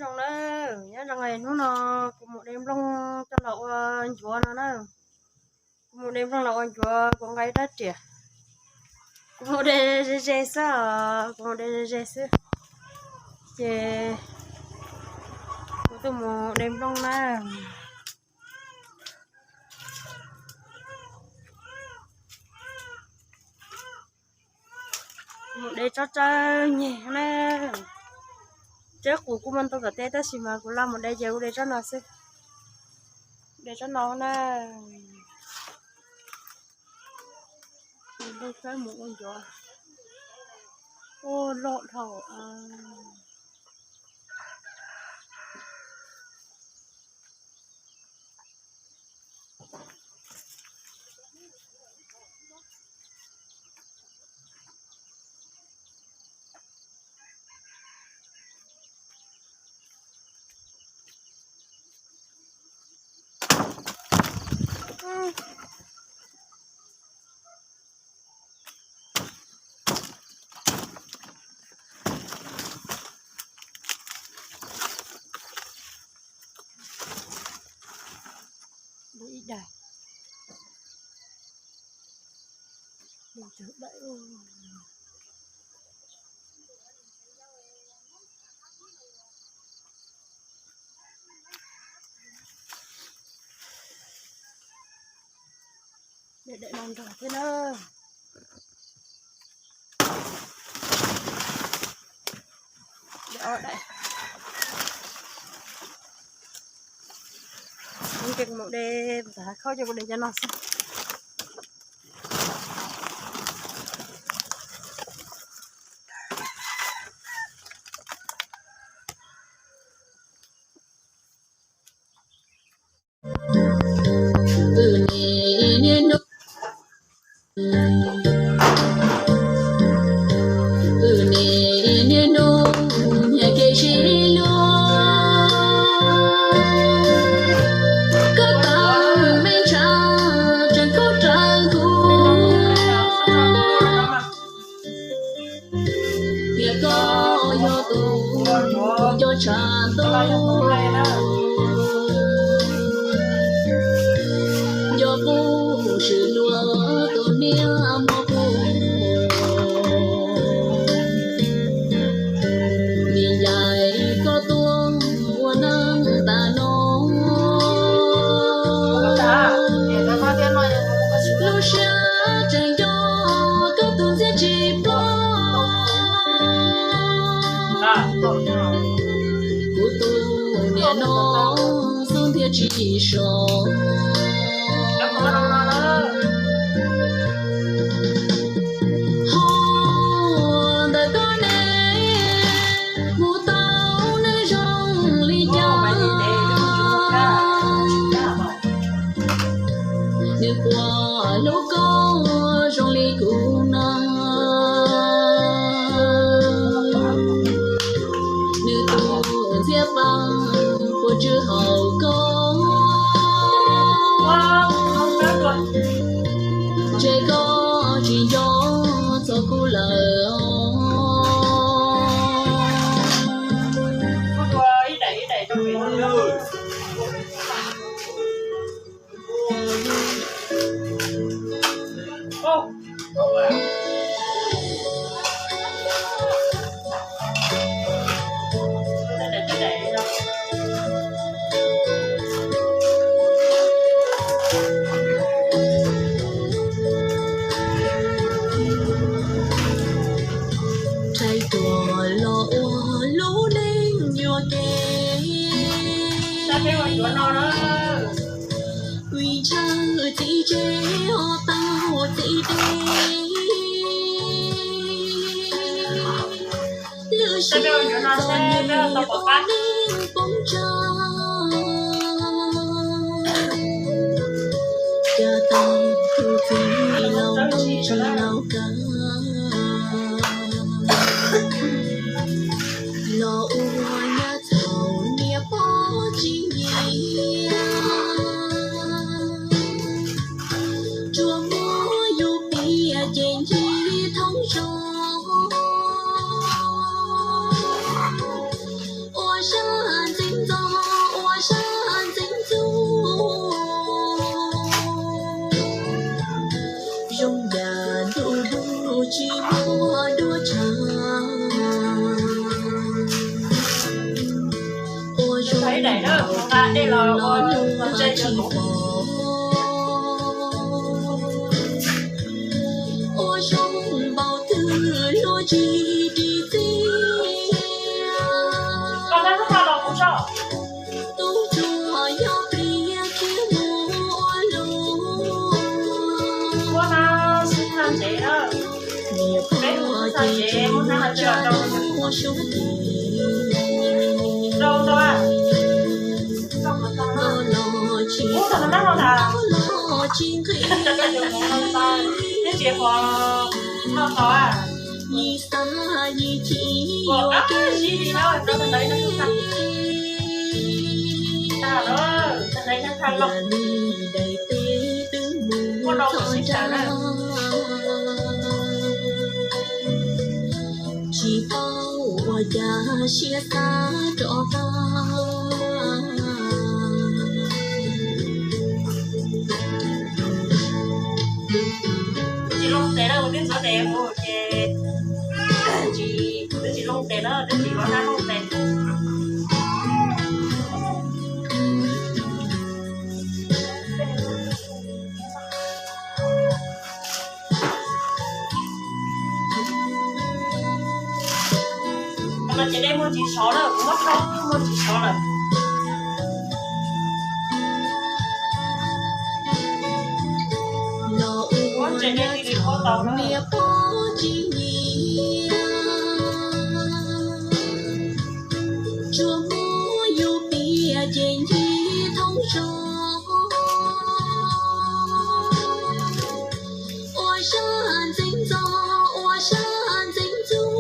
Zoo na, nyob zoo, hnub no kuv mus de nplooj coj los ua ncuav no na. Kuv mus de nplooj los ua ncuav kuv nqa ib rab riam. Kuv mus de ze ze xwb os, kuv mus de ze ze xwb. Ces kuv tuaj mus de nplooj na. Mus de tsob tsawb nyeg na. Tsawb qus kuj muaj ntau tom teb tab sis mas kuv laj mus de ces kuv de tsob no xwb. De tsob no na. Mus ua ncuav. Ua loj dhau. Ib daim. Daim no nrog thiab na. Daim ob daim. Kuv ces kuv mus de, mus txav khaub ces kuv de cov no xwb. Niam koj yog tus coj tshav ntuj, yog kuv swm luag tus niag mos pum. Vim ncaim koj tuaj ua neej tas no, lub siab tseem nco koj tus ntxhiab tsis ploj. Kuv tus niam no xub ntiag tsis so. Ho ntawm koj ne, mus tau nws zoo li cas? Nws puas hlub koj zoo li kuv no? Nws tus ntxhiab paj puas tswj haum koj? Ntshe koj tsis nco txog kuv lawm. Rhais tuaj los ua lub neej yuam kev, vim ntshaw txiv tsev ho tau txiv deb. Lwm siab txom nyem ua neej poob tsag, cas tau tus txiv laus tsis laus kawg. Los ua nyab txhaum niam pog tsis nyiam, tsuas muab yus piam ces ncig thoob zos. Daim na, mus nqa dej los ua ntse rau kuv. Ua zoo npaum twg luag tsis ris txiaj. Koj tab hnub no los kuv tso. Tub tsuas yog pliag khiav mus ua luag. Ua no xwb txog tsev na. Peb mus txog tsev muab hnab no tso rau. Rau tau a. Ub, tau hnab no na. Neb tsis qhuas noj tau a. Ua qab zib li na, rau tag ntawd ib tag tag los, tag ntawd ib tag los. Muaj rau sib tawm na. Tsis paub ua cas siab xav rov qab. Tsis loo tes na, ua tib ntxuav tes mus ces tsis, twb tsis loo tes na, twb tsis loo hnab loo tes. Mas ces dej muaj tsis sov lawm, kuv muab thauj muaj tsis sov lawm. Muab ntses dej li li qhuav tau na. Tsuas muab yus piav ces ncig thoob zos. Ua sab ntxeev ntxo, ua sab ntxeev ntxuj.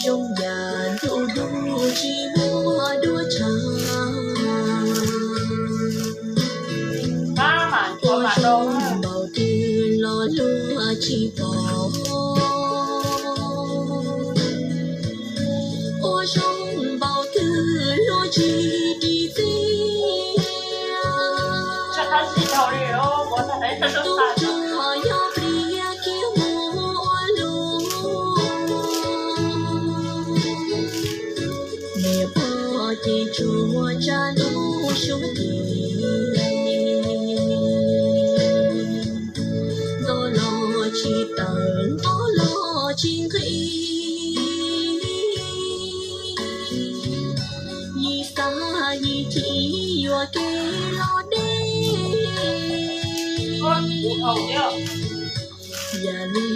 Zoo yam ntuj dub tsis muaj duab tshav. Ua zoo npaum twg los luag tsis pom. Ua zoo npaum twg luag tsis ris txiaj. Tub tsuas yog pliag khiav mus ua luag. Niam pog ces tsuas tsa ntuj suav ces. Nto los tsis tawm, nto los tsis nqis. Yim xav yim chim yuam kev los deb. Yam li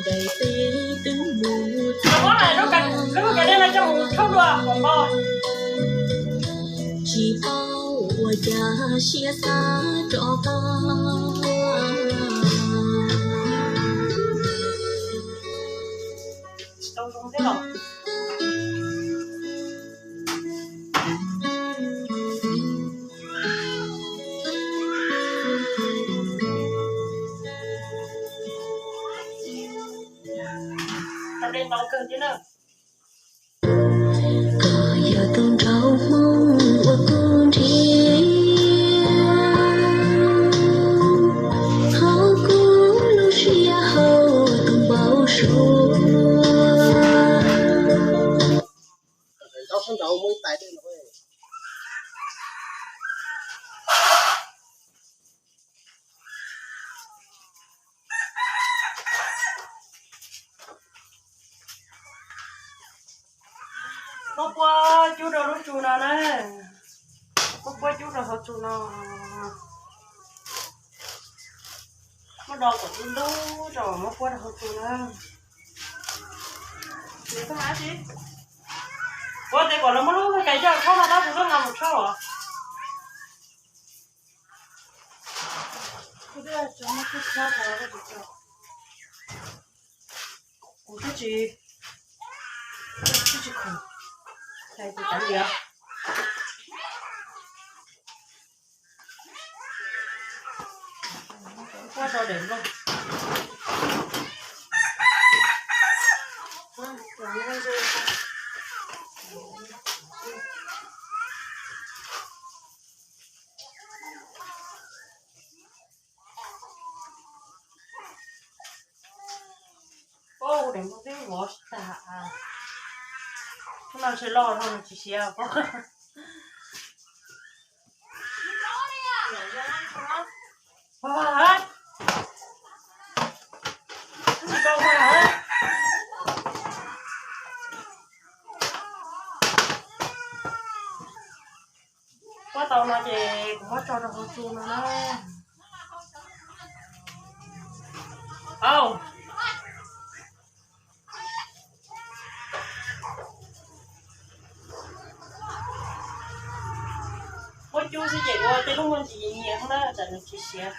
daim teb twb mus txog. Tsis paub ua cas siab xav rov qab. Tau dej ntau kawg thiab na. Koj yog tus nraug Hmoob uas kuv nrhiav, thov kuv lub siab hauv tus npau suav. Muab puab cub rau lub tsu no na. Muab puab cub rau hauv tsu no. Muab do kom ntub ntub rau, muab puab rau hauv tsu na. Puab tes kom lawv muab lub kais coj tshoob no tab sis lub no mus tshoob os. Kuv twb tsis, twb tsis khoom, cais tus caiv li os. Puab rau daim nplooj. Ub, daim nplooj twb vov tag. Hnub no ntshe loj no nws tsis siav pob. Pob tau no ces kuv muab tso rau hauv tsu no na. Au, muab cub xwb ces ua tej lub muaj ntsis nyias nyias xwb na, tsam nws tsis siav.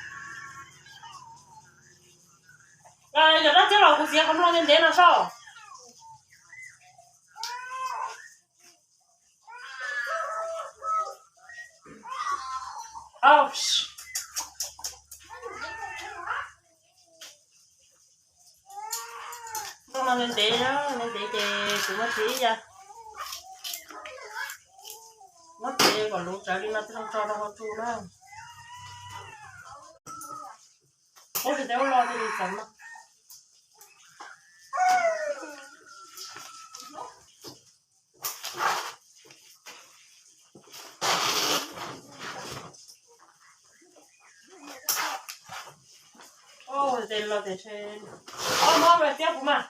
Yog dab tsi los kuv txiav qhov mlom ntev ntev no saib. Mlom no ntev ntev na, ntev ntev ces kuv muab txiav ib yam, muab txiav kom luv tsawv li no tso rau hauv tsu na. Muab txiav tej ub los tej li txawv no. Tes los tes, ob mob me tiab kuv mas.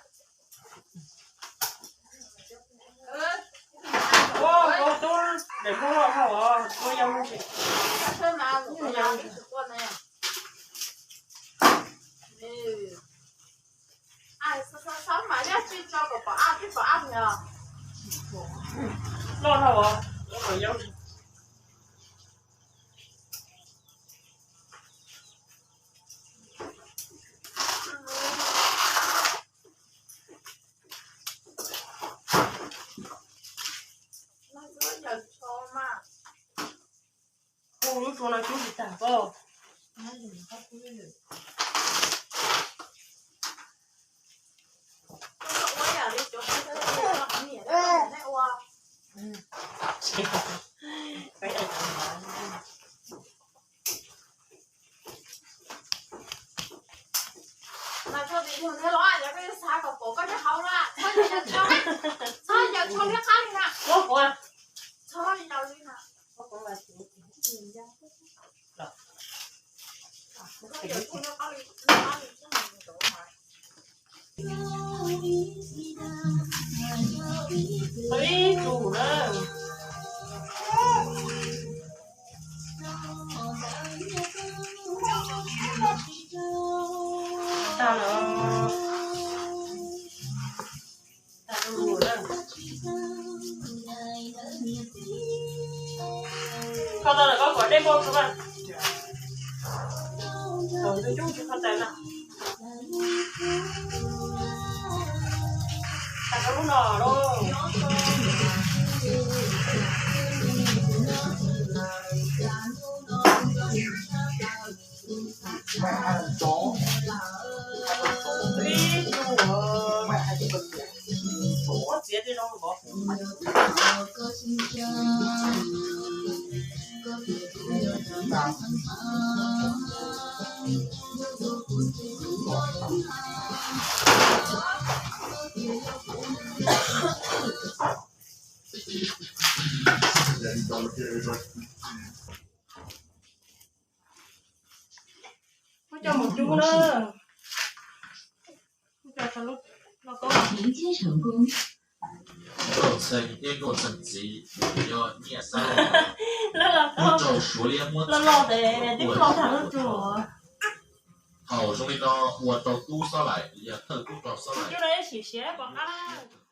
Ua koj tub daim nplooj loj dhau os, ua yau mus tsis. Loj dhau os, ua kom yau. Hu lub tsua no cub tsis tag pob. Ib tug na. Tag lawm. Tag lawm. Kho tau lawm koj kom dej npau rau na. Thaum ntxuag cub tsis kho tau na. Tag koj lub no lauj. Ib tug, muab txiav tej zoo vov. Muab coj mus cub na. Muab coj rau lub lauj kaub. Nkauj Ntxhee thiab Nkauj Ntxhee txiv yog Nyiaj Xab Laug, Nkauj Ntxhee loj loj tes tib ploj tag lub tsu. Thaum zoo li no ua rau Tub Xob Laim, yog thawj tub rau Xob Laim. Cub no ib sim siav pom qab na.